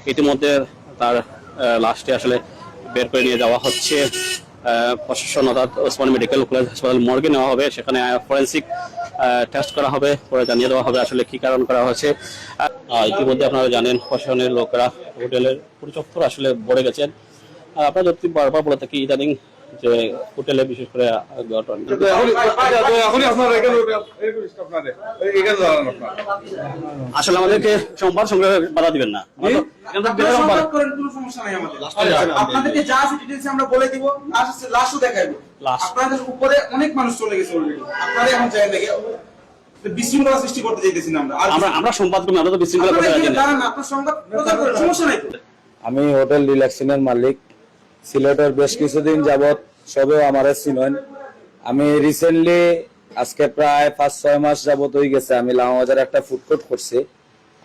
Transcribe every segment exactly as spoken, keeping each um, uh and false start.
ইতিমধ্যে তার আহ, লাশটি আসলে বের করে নিয়ে যাওয়া হচ্ছে আহ, প্রশাসন, অর্থাৎ ওসমানী মেডিকেল কলেজ হাসপাতাল মর্গে নেওয়া হবে। সেখানে ফরেন্সিক টেস্ট করা হবে, পরে জানিয়ে দেওয়া হবে আসলে কি কারণ করা হয়েছে। আহ, ইতিমধ্যে আপনারা জানেন, প্রশাসনের লোকেরা হোটেলের পুরো চত্বর আসলে ভরে গেছেন। আহ, আপনারা যদি বারবার বলে থাকি ইদানিং যে হোটেলে বিশেষ করে আহ, ঘটনা। তো এখন, আচ্ছা, তো এখনই আপনারা এখানে, এখানে দাঁড়ান আপনারা। আসলে আমাদেরকে সংবাদ সংগ্রহে বাধা দিবেন না। আমরা তো এখানে তো আপনারা বেরোলাম সংবাদ বারো। করেন, কোনো সমস্যা নাই আমাদের। আপনাদেরকে যা আছে ডিটেইলস আমরা বলে দিব, লাশ আছে, লাশও দেখাইবো। লাশ। আপনাদের উপরে অনেক মানুষ চলে গেছে অলরেডি, আপনারা এখন জায়গা থেকে বিশৃঙ্খলা সৃষ্টি করতে চাইতেছি না আমরা। আর আমরা আমরা সংবাদ কর্মী, আমরা তো বিশৃঙ্খলা আপনারা করতে এখানে রাজি না। দাঁড়ান, আপনার সংবাদ প্রচার করেন, সমস্যা নাই তো। আমি হোটেল রিল্যাক্সিনের মালিক। সিলেটের বেশ কিছুদিন যাবত সবেও আমারে চিনইন। আমি রিসেন্টলি, আজকে প্রায় পাঁচ ছয় মাস যাবত হয়ে গেছে, আমি লামা বাজারে একটা ফুড কোর্ট করছি।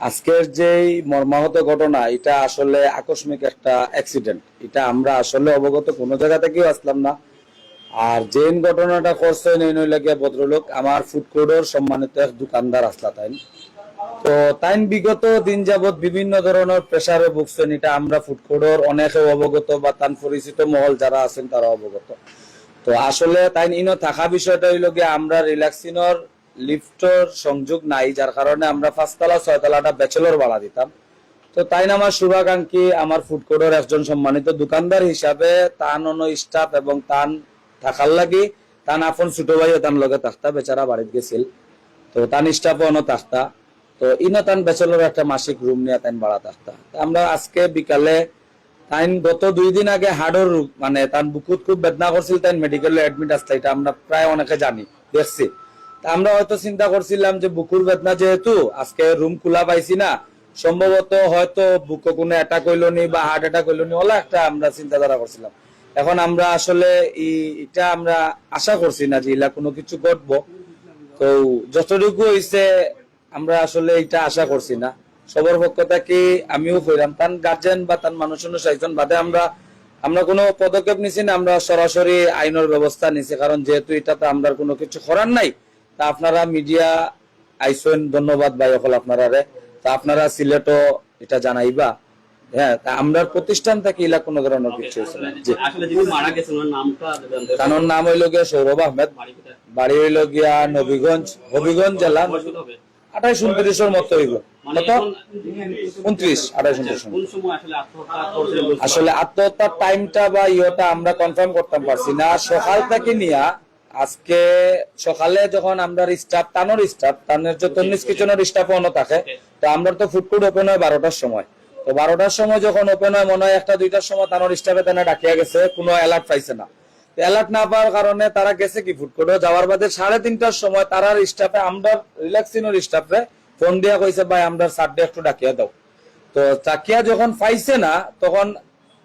আজকের যেই মর্মাহত ঘটনা, এটা আসলে আকস্মিক একটা অ্যাক্সিডেন্ট। এটা আমরা আসলে অবগত কোনো জায়গা থেকেও আসলাম না। আর যেইন ঘটনাটা করছইন, এইন অইলা গিয়া ভদ্রলোক আমার ফুড কোর্টর সম্মানিত এক দোকানদার আছলা তাইন। তো তাইন বিগত দিন যাবত বিভিন্ন ধরনের প্রেশারে ভুগছইন, এটা আমরা ফুড কোর্টর অনেকে অবগত বা তান পরিচিত মহল যারা আছেন তারা অবগত। তো আসলে তাইন ইনো থাকা বিষয়টা অইলো গিয়া আমরা রিল্যাক্সিনর লিফটর সংযোগ নাই, যার কারণে আমরা পাঁচতলা ছয়তলাটা ব্যাচেলর ভাড়া দিতাম। তো তাইন আমার শুভাকাঙ্ক্ষী, আমার ফুড কোর্টর একজন সম্মানিত দোকানদার হিসাবে তান অনো স্টাফ এবং তান থাকার লাগি তান আপন ছোট ভাইও তান লগে থাকতা, বেচারা বাড়িত গেছিল। তো তান স্টাফও অনো থাকতা। তো ইনো তান ব্যাচেলর একটা মাসিক রুম নিয়া তাইন ভাড়া থাকতা। তা আমরা আজকে বিকালে, তাইন গত দুই দিন আগে হাড়র রোগ, মানে তান বুকুত খুব বেদনা করছিল, তাইন মেডিকেলে অ্যাডমিট আসলা, এটা আমরা প্রায় অনেকে জানি, দেখছি। তা আমরা হয়তো চিন্তা করছিলাম যে বুকুর বেদনা যেহেতু, আজকে রুম খোলা পাইছি না, সম্ভবত হয়তো বুকো কোনো অ্যাটাক হইলো নি বা হার্ট অ্যাটাক হইলো নি, ওলা একটা আমরা চিন্তাধারা করছিলাম। এখন আমরা আসলে ই-, এটা আমরা আশা করছি না যে ইলা কোনো কিছু ঘটবো। তো যতটুকু হইছে আমরা আসলে এটা আশা করছি না। সবার পক্ষ থাকি আমিও কইরাম, তান গার্জিয়ান বা তান মানুষ অনুসারে একজন বাদে আমরা, আমরা কোনো পদক্ষেপ নিছি না, আমরা সরাসরি আইনর ব্যবস্থা নিছি, কারণ যেহেতু এটা তো আমরার কোনো কিছু করার নাই। তা আপনারা মিডিয়া আইছইন, ধন্যবাদ ভাই অকল আপনারারে। তা আপনারা সিলেটও এটা জানাইবা। হ্যাঁ, তা আমরার প্রতিষ্ঠান থাকি ইলা কোনো ধরনের কিছু হইছে না। জি। আসলে যিনি মারা গেছেন, ওনার নামটা জানতে তানোর নাম হইল গিয়া সৌরভ আহমেদ, বাড়ি কোথায়? বাড়ি হইল গিয়া নবীগঞ্জ, হবিগঞ্জ জেলা। বয়স কত হবে? আঠাইশ ঊনত্রিশের মতো হইব। মানে কত? এখন ঊনত্রিশ, আঠাইশ ঊনত্রিশ। কোন সময় আসলে আত্মহত্যা করছিলেন বলতে আসলে পারবেন? আত্মহত্যার টাইমটা বা ইয়েটা আমরা কনফার্ম করতাম পারছি না। সকাল থাকি নিয়া আজকে সকালে যখন আমরার স্টাফ, তানোর স্টাফ, তানোর যে তন্নিস কিচেনের স্টাফ অনো থাকে, তো আমরার তো ফুড কোর্ট ওপেন হয় বারোটার সময়। তো বারোটার সময় যখন ওপেন হয়, মনে হয় একটা দুইটার সময় তানোর স্টাফে তানে ডাকিয়া গেছে, কোনো অ্যালার্ট পাইছে না। তো অ্যালার্ট না পাওয়ার কারণে তারা গেছে কি ফুড কোর্টে, যাওয়ার বাদে সাড়ে তিনটার সময় তারার স্টাফে, আমরার রিল্যাক্সিনোর স্টাফরে ফোন দিয়া কইছে, "ভাই, আমরার স্যাররে একটু ডাকিয়া দাও।" তো ডাকিয়া যখন পাইছে না, তখন,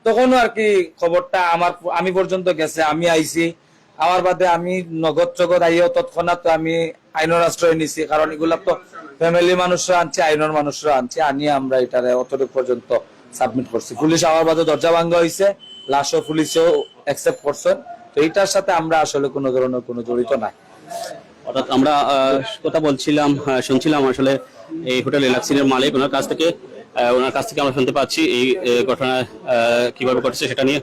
তখনও আর কি খবরটা আমার, আমি পর্যন্ত গেছে, আমি আইছি। আমার বাদে আমি নগদ চগদ আইয়াও তৎক্ষণাৎ তো আমি আইনর আশ্রয় নিছি, কারণ এগুলা তো ফ্যামিলি মানুষরা আনছে, আইনর মানুষরা আনছে, আনিয়া আমরা এটারে অতটুকু পর্যন্ত সাবমিট করছি। পুলিশ আওয়ার বাদে দরজা ভাঙ্গা হইছে, লাশও পুলিশেও অ্যাকসেপ্ট করছেন। তো এটার সাথে আমরা আসলে কোনো ধরনের কোনো জড়িত নাই। অর্থাৎ আমরা আহ, কথা বলছিলাম, আহ, শুনছিলাম আসলে এই হোটেল রিল্যাক্সিনের মালিক, ওনার কাছ থেকে, আহ, ওনার কাছ থেকে আমরা শুনতে পাচ্ছি এই আহ, ঘটনা আহ, কিভাবে ঘটেছে সেটা নিয়ে।